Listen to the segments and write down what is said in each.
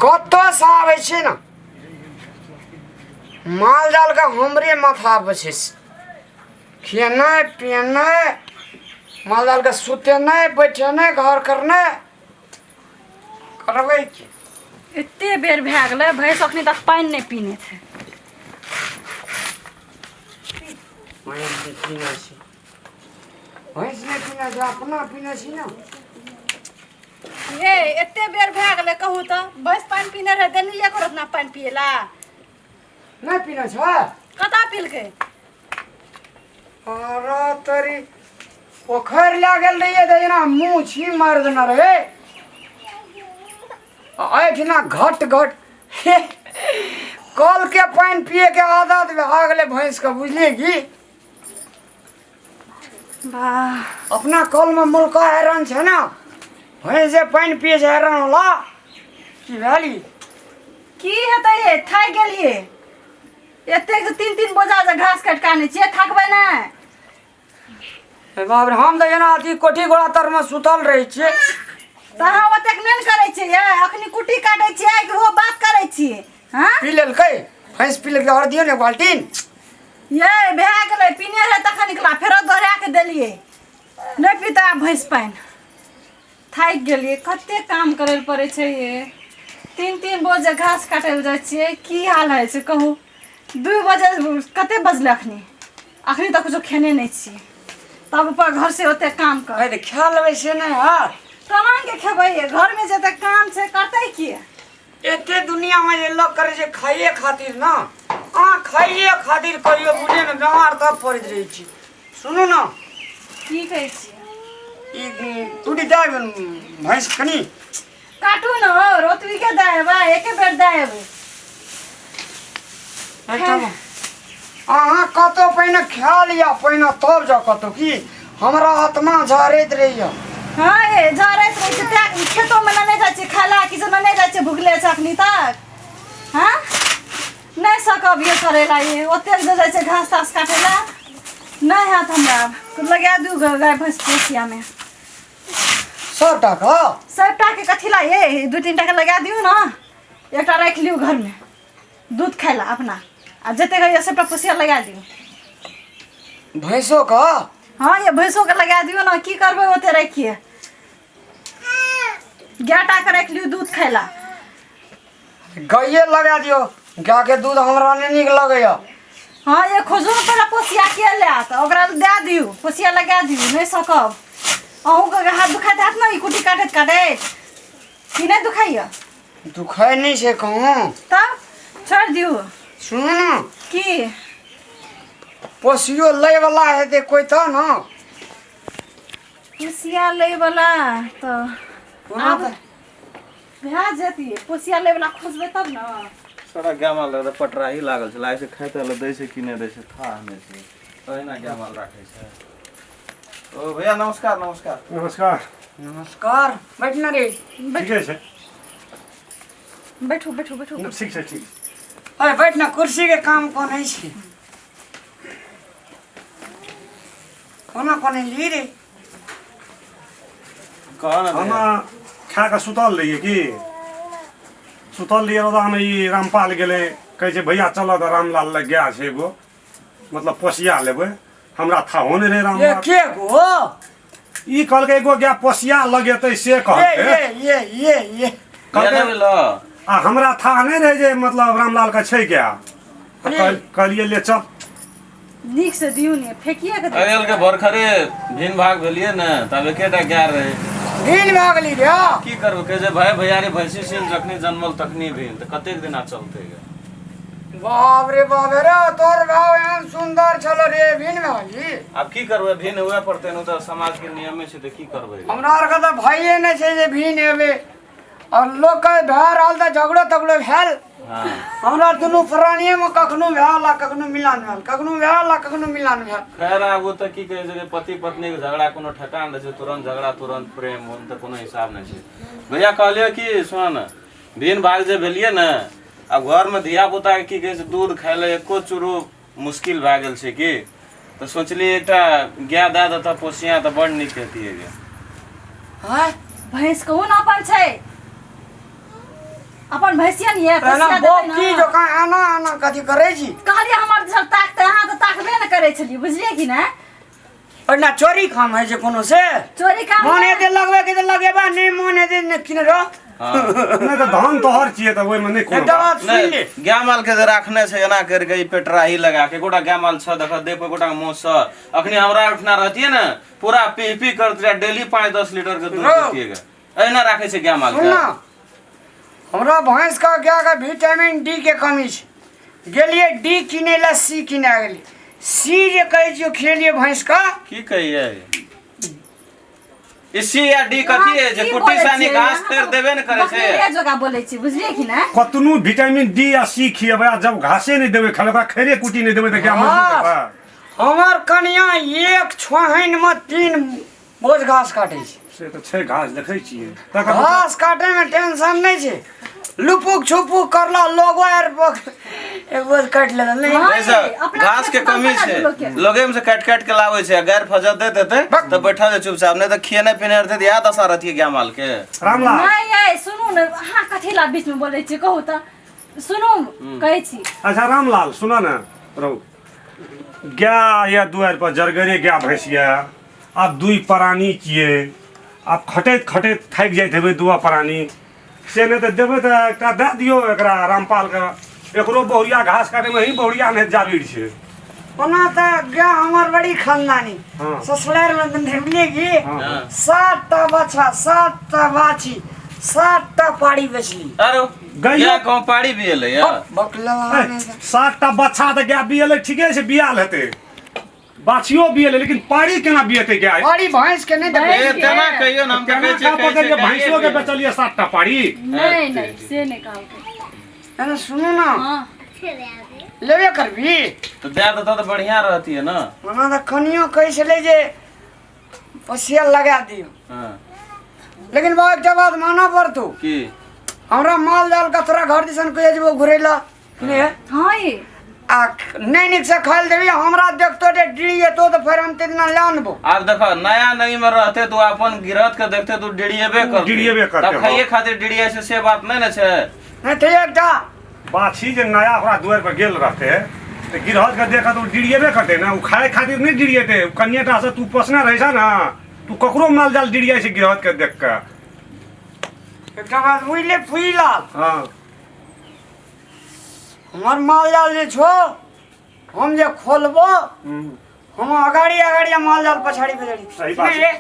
कतऽसँ आबै छै ने माल जालके हमरे माथा पर छै खिएनाइ पिएनाइ माल जालके सुतेनाइ बैठेनाइ घर करनाइ करबै की। एते बेर भए गेलै, भैंस अखनी तक पानि नहि पीने छै। पानि नहि पीने छी, भैंस नहि पीने छै, अपना पीने छी ने। हे, एते बेर भए गेलै, कहू तऽ भैंस पानि पीने रहै देलियै करो अपना पानि पिएला? नहि पीने छै। कतऽ पीलकै? अरे तोरी, पोखरि लए गेल रहियै तऽ जेना मुँह छी मारि देने रहै आ एहिठिना घट घट हे, कलके पानि पियेके आदत भए गेलै भैंसके, बुझलियै की? वाह। अपना कलमे मुलका आयरन छै ने, भैंस जे पानि पियै छै आयरन वाला। की भेल ई? की हेतै ये, थाकि गेलियै। एतेक 3-3 बोझा जे घास काटि कऽ आनै छियै, थाकबै नहि? हे बाप रे, हम तऽ जेना अथी कोठी घोड़ा तरमे सुतल रहै छियै। तऽ अहाँ ओतेक नहि ने करै छियै ये। अखनी कुट्टी काटै छियै कि ओहो बात करै छियै? हँ। पी लेलकै भैंस, पी लेलकै? आओर दियौ ने एक बाल्टीन। ये, भए गेलै, पीने रहै तखन निकला, फेरो दोहरा कऽ देलियै, नहि पीता आब भैंस पानि। थाकि गेलियै, कते काम करै लए पड़ै छै ये। 3-3 बजे घास काटै लए जाइ छियै, की हाल होइ छै कहू। 2 बजे कते बजलै अखनी, अखनी तक कुछो खेने नहि छियै, तब ऊपर घर से ओते काम कर। अरे खा लेबै से नहि हैत? केना के खेबै ये, घरमे जते काम छै करतै के? एते दुनियामे जे लोक करै छै खाइए खातिर ने, अहाँ खाइए खातिर कहियो बुझियौ ने, बेमार तब पड़ैत रहै छी। सुनू ने। की कहै छियै? ई टूटी जाय भैंस कनी। काटू ने, और ओतबी के दए एबै, एके बेर दए एबै। अहाँ कतौ पहिने खा लिअ पहिने, तब जाउ कतौ। की हमरा आत्मा झरैत रहैया। हाँ ये, झरैत रहै छै तैं खेतोमे लेने जाइ छियै खाय ला कि से लेने जाइ छियै, भुखले छै अखनी तक। हाँ, नहि सकब ये करै ला ये, ओतेक जे जाइ छै घास तास काटै ला, नहि हैत हमरा। लगा दू गाय भैंस पोसियामे। सब टाका? सबटा के कथी ला ये, 2-3 टाका लगा दियौ ने, एकटा राखि लियौ घरमे दूध खाय ला अपना, आ जतेक होइए सबटा पोसिया लगा दियौ। भैंसो का? हाँ ये, भैंसो के लगा दियौ ने, की करबै ओते राखिए? गाय टा के राखि लियौ दूध खाय ला। गाइए लगा दियौ, गायके दूध हमरा नहि नीक लगैया। हाँ ये, खोजू ने पहिले पोसिया के लायत, ओकरा दए दियौ, पोसिया लगा दियौ। नहि सकब। अहूँके हाथ दुखाइत हैत ने ई कुट्टी काटैत काटैत, कि नहि दुखाइया? दुखाइ नहि छै कहूँ। तब छोड़ि दियौ। सुनू ने। की? पोसियो लैवला हेतै कोइ तऽ ने। पोसिया लैवला तऽ कोना आब तऽ भए जेतियै, पोसिया लैवला खोजबै तब ने। सारा गाय माल लगता पटराही लागल छै, लागै छै खाइ लए दै छै कि नहि दै छै थाह नहि छै, तहिना गाय माल राखै छै। ओ भैया, नमस्कार नमस्कार। नमस्कार। नमस्कार, बैठ ना रे। ठीके छै। बैठू बैठू बैठू। ठीक छै, ठीक। अरे बैठ ना, कुर्सी के काम कोन है छै, कोना कोन ली रे? कह ने। हम खा कऽ सुतल रहियै की, सुतल रहियै रौदामे, ई रामपाल गेलै, कहै छै भैया चलऽ तऽ रामलाल लग गाय छै एगो, मतलब पोसिया लेबै। हमरा थाहो नहि रहै रामलाल। एके गो? ई कहलकै एगो गाय पोसिया लगेतै से ये कहलकै। ये ये ये ये भैया कहलकै नहि बुझलऽ? आ हमरा थाह नहि रहै जे मतलब रामलाल के छै गाय, तऽ कहलियै ले चल। नीक से दियौ ने, फेकिए के। अरे के बरखरे भिन भाग भेलियै ने, तब एकेटा गाय रहै। भिन भए गेली रे। की करबै, कहै छै भाय भैयारी भैंसी सिन जखनी जन्मल तखनी भिन, तऽ कतेक दिना चलतै गे? बाप रे बाप रे, तोर भाव एहन सुन्दर छल रे, भिन भए गेली। आब की करबै, भिन हुए पड़तै ने, ओ तऽ समाज के नियमे छै, तऽ की करबै गे? हमरा आरके तऽ भइए नहि छै जे भिन हेबै, आओर लोकके भए रहल तऽ झगड़ो तगड़ो भेल। हमरा दुनू प्राणिएमे कखनो भेल आ कखनो मिलान भेल, कखनो भेल आ कखनो मिलान भेल। खैर, आब ओ तऽ की कहै छै कि पति पत्नीके झगड़ा कोनो ठेकान रहै छै? तुरन्त झगड़ा तुरन्त प्रेम, ओहिमे तऽ कोनो हिसाब नहि छै। भैया, कहलियै कि सुन ने, भिन भाग जे भेलियै ने, आब घरमे धियापुताके की कहै छै दूध खाय लए एको चूरू मुश्किल भए गेल छै की, तऽ सोचलियै एकटा गाय दए देता पोसिया तऽ बड़ नीक हेतियै गे। आँय? भैंस कहू ने अपन छै। अपन भैंसिया नहीं है एना पोसिया देबै बौकी ने जकाँ एना एना कथी करै छी। कहलियै हमर दिस ताकतै, अहाँ तऽ ताकबे ने करै छलियै, बुझलियै कि नहि? ओहिना चोरी काम होइ छै कोनो से? चोरी काम मोन नहि। हेतै लगबै के तऽ लगेबा, नहि मोन हेतै नहि किन रह। हँ। नहि तऽ धान तोहर छियै तऽ ओहिमे नहि कोनो एकटा बात। बात सुनि ले। नहि, गाय माल के जे राखने छै एना करके ई पेटराही लगा के, एकोटा गाय माल छ देख देह पर एकोटा मोह छ। अखनी हमरा उठना रहतियै ने, पूरा पी पी करत रहे, डेली 5-10 लीटर के दूध रौ। देतियै गे। एहिना राखै छै गाय माल सुन के। ना, हमरा भैंस के गाय के विटामिन डी के कमी छै। गेलियै डी किनै लए, सी किना गेलियै। सी जे कहै छियै खियलियै भैंस के। की कहियै, ई सी या डी कथी है जे की कुट्टी बोलै सानी छियै? घास अहाँ फेर तऽ देबे ने करै छै। बकरीए जोगा बोलै छी, बुझलियै कि नहि? कतनो विटामिन डी आ सी खियेबै आ जब घासे नहि देबै खाय, ओकरा खैरे कुट्टी नहि देबै तऽ गाय मजबूत घास। हेतै? हमर कनिया एक छोहन में 3 बोझ घास काटै छै। से तऽ छै, घास देखै छियै तकर घास काटे में टेंशन नहि छै, लुपुक छुपुक करला लोगो आर एक बोझ काटि लेलक नहि। हाँ। नहीं सर, अपना घास के खेत में कमी बना छै, लोग के। लोगे में से काटि काटि के लाबै छै आ गैर फजत दैत हेतै तऽ बैठल छै चुपचाप, नहि तऽ खियेने पिने रहतै तऽ इएह दशा रहतियै गाय माल के। रामलाल। नहि यै, सुनू ने, अहाँ कथी ला बीच में बोलै छी कहू तऽ? सुनू, कहै छी। अच्छा रामलाल, सुन ने रौ, गाय या दुआरि पर जरगरे गाय भैंस यऽ, आब दुइ प्राणी छियै, आब खटैत खटैत थाकि जाइत हेबै दुआ प्राणी, से नहि तऽ देबै तऽ एकटा दए दियौ एकरा रामपालके, एकरो बहुरिया घास काटैमे ही बहुरिया नहि जाबिर छै। ओना तऽ गाय हमर बड़ी खानदानी। हाँ। ससुराल में तऽ देखलियै कि हाँ। 7टा बछा, 7टा बाछी, 7टा पाड़ी बेचली। अरे गैया- गाय गाँव पाड़ी भी एलै या बकला। ए, 7टा बच्चा तऽ गाय बियेलै, ठीके छै, बियाल हेतै, बाछियो बियेलै, लेकिन पाड़ी केना बियेतै गाय? पाड़ी भैंस के नहि देखबै। ए तेना कहियो ने, हम तऽ केना कहै छियै का कहै छियै पकड़ियै गाये भैंसो के बियेलै। बेचलियै 7टा पाड़ी? नहि नहि, से नहि कहलकै। अरे सुनू ना। हँ। लेबे करबी तऽ दए देतऽ तऽ बढ़िया रहतियै ने। ओना तऽ कनियो कहै छलै जे पसिया लगा दियौ। हँ। लेकिन बाबा, एकटा बात मानऽ पड़तौ। की? हमरा माल जाल के तोरा घर दिसन कहिया जेबो घुरै लए नहि? हँ ये। आ नहि नीक से खाइ लए देबी, हमरा देखतो जे डिरी एतो तऽ फेर हम ताहि दिना लए आनबो। आब देखो, नया नई में रहते तो अपन गिरहत के देखते तो डिरिएबे करते। डिरिएबे करते, तब खाइए हाँ। खातिर डिरिए छै से बात नहीं ने छै। नहि तऽ एकटा बाछी जे नया ओकरा दुआरि पर गेल रहते तऽ गिरहत के देख तऽ ओ डिरिएबे करते ने, ओ खाए खातिर नहि डिरिएते। ओ कनिएटा से तू पोसने रहै छ ने, तू ककरो माल जाल डिरियाइ छै गिरहत के देख के। एकटा बात बुझले फुईलाल? हाँ। हमर माल जाल जे छो, हम जे खोलबो, हम अगाड़ी अगाड़ी आ माल जाल पछाड़ी पछाड़ी। सही बात नहि छै। रे।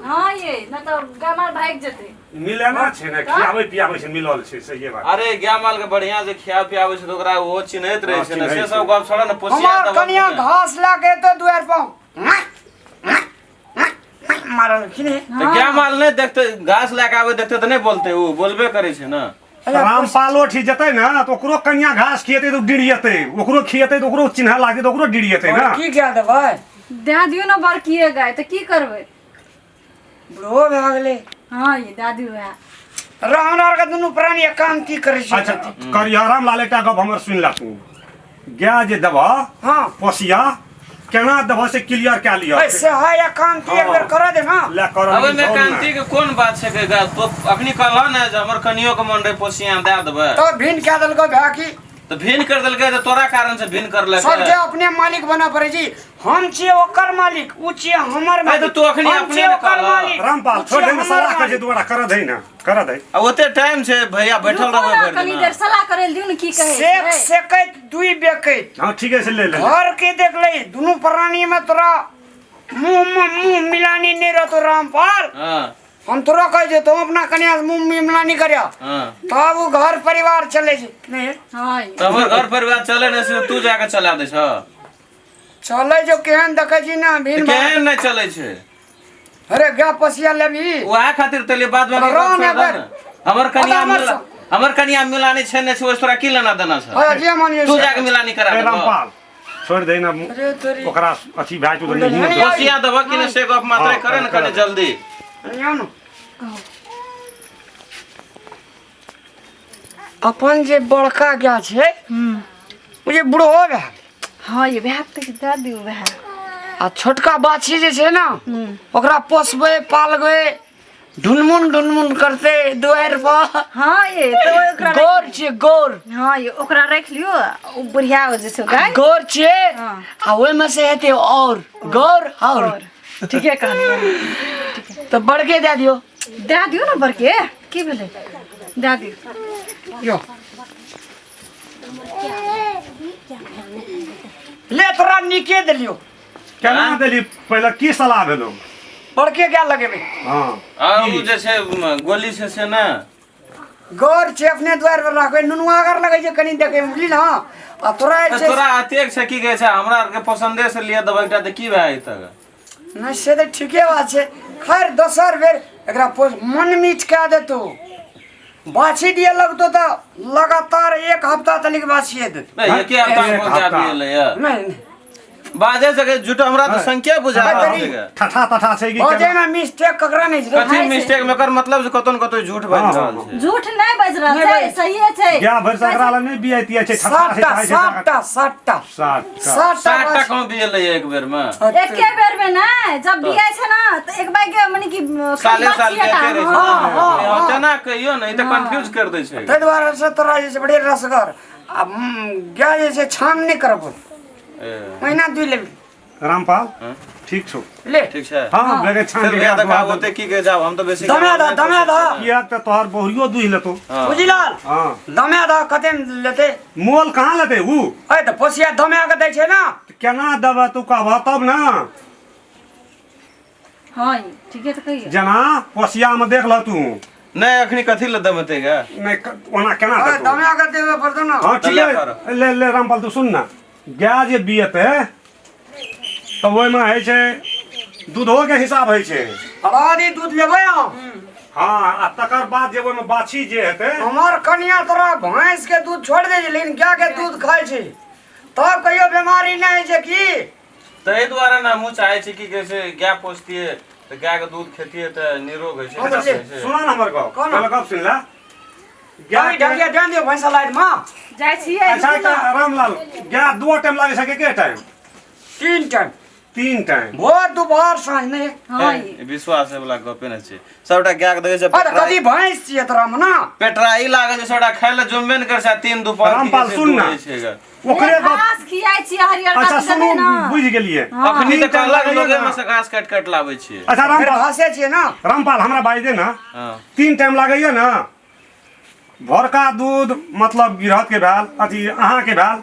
हँ ये, नहि तऽ गाय माल भागि जेतै। मिलेना छै ने, खियाबै पियाबै छै, मिलल छै, सहिए बात। अरे गाय माल के बढ़िया से खिया पियाबै छै तऽ ओकरा ओहो चिन्हैत रहै हाँ, छै ने, चिन्है से छै। सब गप छोड़ो ने, पोसिया हमर दबा कनिया ने। घास लए के एतो दुआरि पर मारल कि नहि? तऽ गाय माल नहि देखते, घास लए के आबै देखते तऽ नहि बोलते, ओ बोलबे करै छै ने। रामपालो ठीक जेतै ने तऽ ओकरो कनिया घास खिएतै तऽ ओ डिरिएतै, ओकरो खिएतै तऽ ओकरो चिन्हऽ लागतै तऽ ओकरो डिरिएतै ने। की कए देबै? दए दियौ ने बड़किए गाय, तऽ की करबै? बूढ़ो भए गेलै। हँ ये, दए दियौ वएह। र हमरा आरके दुनू प्राणी एकांती करै छै। अच्छा करिह रामलाल, एकटा गप हमर सुनि ला तू, गाय जे देबह हाँ। पोसिया केना देबह से क्लियर कए लिअ। ऐ, से है एकांती एक बेर करऽ दे ना। ले कर। अब ओहिमे कांति के कोन बात छै के गा, तो अखनी कहलह ने जे हमर कनियो के मन रहे पोसिया दए देबै। तब भिन कए देलको भए की? तऽ भिन्न कर देलकै तऽ तोरा कारण से भिन्न करलकै। सबके अपने मालिक बनऽ पड़ै छै। हम छियै ओकर मालिक, उ छियै हमर ए, तऽ मालिक। तू अखनी हम अपने छियै ने ओकर कहलह। मालिक, रामपाल उ छोड़ छियै दे ने, हमर सलाह करै छै मालिक। दोबारा करऽ दही ने, करऽ दही। आ ओते टाइम छै भैया, बैठल रुकू रहबै ने भरि कनी दिना। देर सलाह करै लए दियौ ने, की कहै सेक छै। सेकैत दुई बेकैत। हाँ ठीके छै, ले ले। घर के देख ले, दुनू प्राणी में तोरा मुंह में मुंह मिलानी नहीं रहतो रामपाल। हाँ। हम तोरा कहै छियौ, तू अपना कनिया से मुंह मिलानी करिया हाँ। तब उ घर परिवार चलै छै। नहीं हाँ तऽ हमर घर परिवार चले नहि से तू जाके चला दै छह? चलै जो केहन देखै छी ने भिन। केहन नहि चलै छै? अरे गाय पसिया लेबही? वएह खातिर तेलिए बाद बाकी रह गप ने छोड़ दे कर। ने। हमर कनिया हमर मिला हमर कनिया मिलानी छै नहि छै, ओहिसँ तोरा की लेना देना छै? हाँ, जे मानियो तू से। जाके मिलानी करा ए देबह। रामपाल छोड़ दे ना। अरे तोरी। ओकरा अथी भए जेतौ तऽ नहिए नहीं। देबौ। कोसिया देबह कि नहि से गप मात्रे हाँ, करे ने कर कने दे। जल्दी। आउ ने। अपन जे बड़का गाय छै, ओ जे बूढ़ो भए गेलै। हँ ये, वएह तऽ दए दियौ वएह। आ छोटका बाछी जे छै ने, ओकरा पोसबै पालबै ढुनमुन ढुनमुन करते दुआरि पर। हाँ ये तो ओकरा गोर छियै गोर। हाँ ये ओकरा राखि लियौ, ओ बढ़िया हो जेतै गाय। गोर छियै। हाँ। आ ओहिमे से हेतै और गोर और। और ठीके कहलियै। तऽ बड़के दए दियौ। दए दियौ ने बड़के, की भेलै, दए दियौ। यो ले तोरा नीके देलियौ। केना देली? पहिले की सलाह भेलो? बड़के गाय लगेबै। हाँ। आ ओ जे छै गोली छै से ने गौर छै अपने द्वार पर राखबै, नुनुआगर लगै छै कनि देखै मे, बुझली ने? आ तोरा जे छै तोरा अतेक छै की कहै छै, हमरा आरके पसन्दे से लिअ देबै एकटा तऽ की भए जेतै? नहि से तऽ ठीके बात छै। खैर दोसर बेर एकरा पोस मन मीठ कए देतौ, बाछी दिए लगतौ तऽ लगातार एक हफ्ता तलिक बाछिए देतौ। नहि एके हफ्ता मे एक पहुँचा हफ्ता। दिएलै। नहि नहि। बाजे सके झूठ हमरा तऽ संख्या बुझा रहल छै गे। ठठा तठा छै कि? बजै मे मिस्टेक ककरा नहि छै? कथी मिस्टेक में? एकर मतलब जे कतौ ने कतौ झूठ बाजि हाँ, रहल हाँ, छै। झूठ नहि बाजि रहल नहि छै, बाजि- सहिए छै। गाय भरि सकरा लए नहि बियाइ तियाइ छै, ठठा छै। सातटा चाहै छै सातटा सातटा। सातटा। सातटा। 7टा बाछी। कहाँ बिएलै एक बेर में? एके बेर में नहि, जब बियाइ छै ने तऽ एक बैग मने कि साले साल बाछिए टा, बियाते रहै छै। हाँ। हाँ, हाँ। तेना कहियो ने, ई तऽ कंफ्यूज कर दै छै। ताहि दुआरे से तोरा जे छै बड़े रसगर आ गाय जे छै छान नहि करऽ पड़तौ। ए, महीना दुइ लेबी। रामपाल ठीक छौ? ले ठीक छै। हाँ बेगे छान चल के भैया गाय देखा दुहा ओते की कहे जाब, हम तऽ बेसी दमे दऽ, दमे दऽ। किएक तऽ तोहर बहुरियो दुहि लेतौ। हाँ। बुझिलाल। हाँ। दमे दऽ, कते लेतै? मोल कहाँ लेतै ऊ? अरे तऽ पोसिया दमे के दै छै ने। केना देबै तू कहबह तब ने। हाँ ई ठीके तऽ कहिए। जेना पोसियामे देख लह तू। नहि अखनी कथी लए दमेतै गे? नहि ओना केना अरे देतौ? दमे के देबे पड़तौ ने। हाँ ठीक ले है। कर। ले ले रामपाल, तू सुन ना, गाय जे बियेतै तऽ ओहिमे होइ छै दूधोके हिसाब होइ छै। आधी दूध लेबै हम। हाँ आ तकर बाद जे ओहिमे बाछी जे हेतै। हमर कनिया तोरा भैंस के दूध छोड़ दै छै लेकिन गाय के दूध खाइ छै, तब कहियो बीमारी नहि होइ छै की? ताहि दुआरे ने हमहूँ चाहै छी कि कहै छै गाय पोसतियै तऽ गायके दूध खेतियै तऽ निरोग होइ छै। हाँ, होइ छै। सुना ने हमर गप। कोना? पहिले गप सुन ले। गाय गाय ढकिया ध्यान दियौ भैंसा लाइट में। जाइ छियै। अच्छा रुकू एकटा ने। रामलाल, गाय दू टाइम लागै छै कि एके टाइम? 3 टाइम। 3 टाइम। भोर दुपहर साँझ नहि। हाँ ए, ई विश्वास वाला गपे नहि छै, सबटा गाय के देखै छै। अरे कथी भैंस छियै तोरा मे ना? पेटराही लागल छै, सबटा खाय लए जुम्बे ने करै छै आ 3 दुपहर की रामपाल, कहै छै, सुन ना। दूहै छै गे। ओकरे गप। घास खियाइ छियै हरियर अच्छा घास सुनू देबै ने। बुझि गेलियै। हाँ। अखनी तीन तऽ टाइम कहलक लागैए लोगे ने। मे से घास काटि काटि लाबै छियै। अच्छा फेर रामपाल, घासे छियै ना। रामपाल हमरा बाजि दे ना। हाँ। 3 टाइम लागैए ने, भोरका दूध मतलब गिरहत के भेल, अथी अहाँके भेल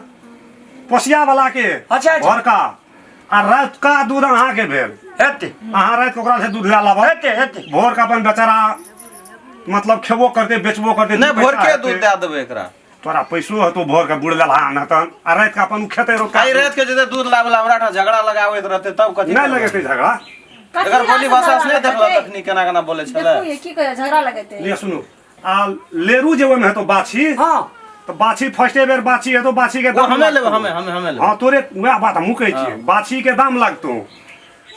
पोसिया वाला के। अच्छा, अच्छा। भोरका आ रातुका दूध अहाँके भेल। हेतै। अहाँ राति के ओकरा से दूध लए लाबब। हेतै हेतै। भोर के अपन बेचारा मतलब खेबो करतै बेचबो करतै। नहि दू पैसा भोरके हेतै। दूध दए देबै एकरा। तोरा पैसो हेतौ, भोर के बुढ़ लेलहा नहतन आ राति के अपन उ खेतै रौतका। आइ राति के जेतै दूध लाबै ला हमरा ठाम झगड़ा लगाबैत रहतै तब कथी नहि करबै? लगेतै झगड़ा। कथी एकर बोली से भाषा से झगड़ा नहि देखलक लगेतै? तखनी केना केना बोलै छलै। देखू ये की कहै झगड़ा लगेतै। लिअ सुनू, आ लेरू जे ओहिमे हेतौ बाछी। हाँ। तऽ बाछी फर्स्टे बेर बाछी हेतौ, बाछी के ओ दाम हमे लेबै। लागतौ। हमे हमे हमे लेबै। हाँ तोरे वएह बात हमहूँ कहै छियै, बाछी के दाम लागतौ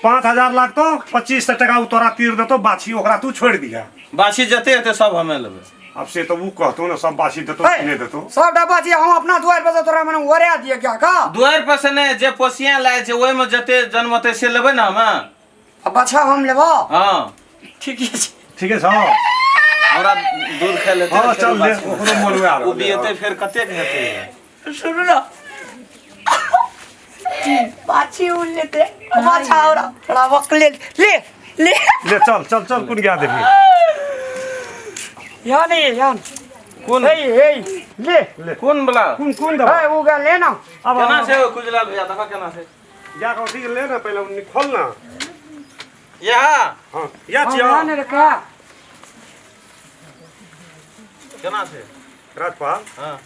5000 लागतौ, 2500 टका ओ तोरा तीर देतौ बाछी, ओकरा तू छोड़ि दिहा। बाछी जते हेतै सब हमे लेबै। अब से तऽ ओ कहतौ ने सब बाछी देतौ कि नहि देतौ। सबटा बाछी हम अपना दुआरि पर से तोरा मने ओरिया दिए क्या का? दुआरि पर से नहि, जे पोसिया लाय छै ओहिमे जते जन्मतै से लेबै ने हमे। आ बाछा हम लेबो। हाँ। ठीके छै। ठीके छौ। हमरा दूध खाय लेतै। हाँ चल ले, ओकरो मोन वएह ओ रहलै। बियेतै फेर कतेक हेतै? सुनू ना, बाछी उड़ लेते बाछा और थोड़ा वक्त ले ले ले। ले चल चल चल, कोन गाय देबही? यहाँ नहीं, यहाँ। कोन? हे हे ले। कोन बला? कोन कोन देबह? हे वो गाय ले ना। अब केना छै ओ कुजलाल भैया, देखऽ केना छै। जा कऽ अथी ले ने, पहिले ओ खोल ना। यहाँ। हाँ या हाँ, छियौ। यहाँ नहीं रखा। केना छै? राजपाल। हाँ।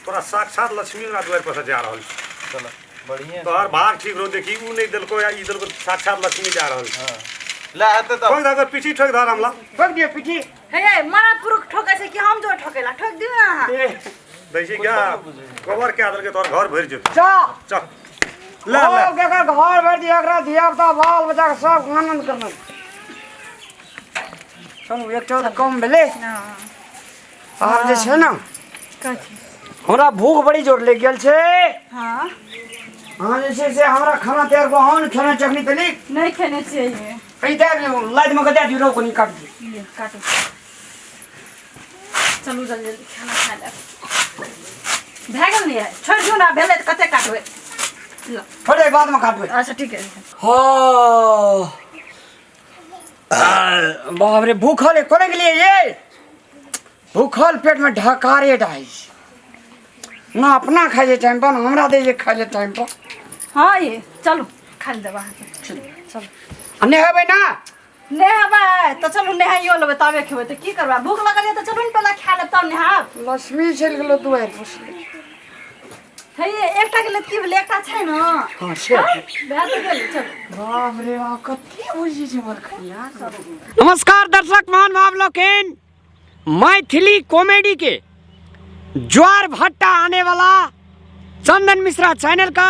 तोरा साक्षात लक्ष्मी हमरा दुआरि पर से जा रहल छै। चल बढ़िया। तोहर भाग ठीक रहो, देखी उ नहि देलको या ई देलको, साक्षात लक्ष्मी जा रहल छै। हाँ ले हेतै तब। ठोक दे अगर पीठी, ठोक दे हमला। ठोक दियो पीठी। हे ये मरद पुरुख ठोकै छै कि हम जो ठोकेला? ठोक दियौ ने अहाँ। ए, दै छी क्या गोबर कए देलकै, तोहर घर भरि जेतौ। जा। चल ले ले। ओ केकर घर भरि दियो, एकरा धिया पुता बाल बच्चा के सब आनंद करना। चलू एकटा तऽ कम भेलै। आब जे छै ने कथी? हमरा भूख बड़ी जोर लागि गेल छै। हाँ। अहाँ जे छै से हमरा खाना तैयार कऽ, अहाँ ने खेना चखनी तली। नहि खेने छियै ये। ई दए दियौ, लादि मे के दए दियौ, रौ कनी काटि दियौ। लिअ काटू चलू जल्दी जल्दी खाना खा लेब भए गेल ने छोड़ि दियौ ने भेलै तऽ कते काटबै ल थोड़े बाद में काटबै अच्छा ठीक है हाँ बाप रे भूखल है कोने के लिए ये भूखल पेट में ढकारे डाइ ना अपना खाइ छै टाइम पर ना हमरा दै छै खाइ ले टाइम पर हँ ये चलू खा ले देब अहाँके चलू आ नहेबै ना नहेबै तऽ चलू नहाइयो लेबै तबे खेबै तऽ की करबै भूख लगल यऽ तऽ चलू ने पहिले खा लेब तब नहायब लक्ष्मी चलि गेलो दुआरि पर से। हे ये एकटा के लेल की भेलै एकटा छै ने हँ से भए तऽ गेलै चलू बाप रे बाप कते बुझै छै मरखैया नमस्कार दर्शक महानुभाव लोकनि मैथिली कॉमेडी के ज्वार भट्टा आने वाला चंदन मिश्रा चैनल का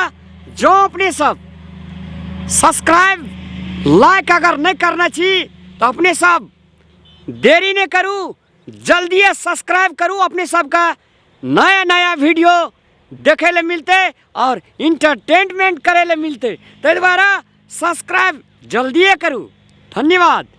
जो अपने सब सब्सक्राइब लाइक अगर नहीं करना छी तो अपने सब देरी नहीं करू जल्दी सब्सक्राइब करू अपने सबका नया नया वीडियो देखे ले मिलते और इंटरटेनमेंट करे ले मिलते ताहि द्वारा सब्सक्राइब जल्दिए करू धन्यवाद।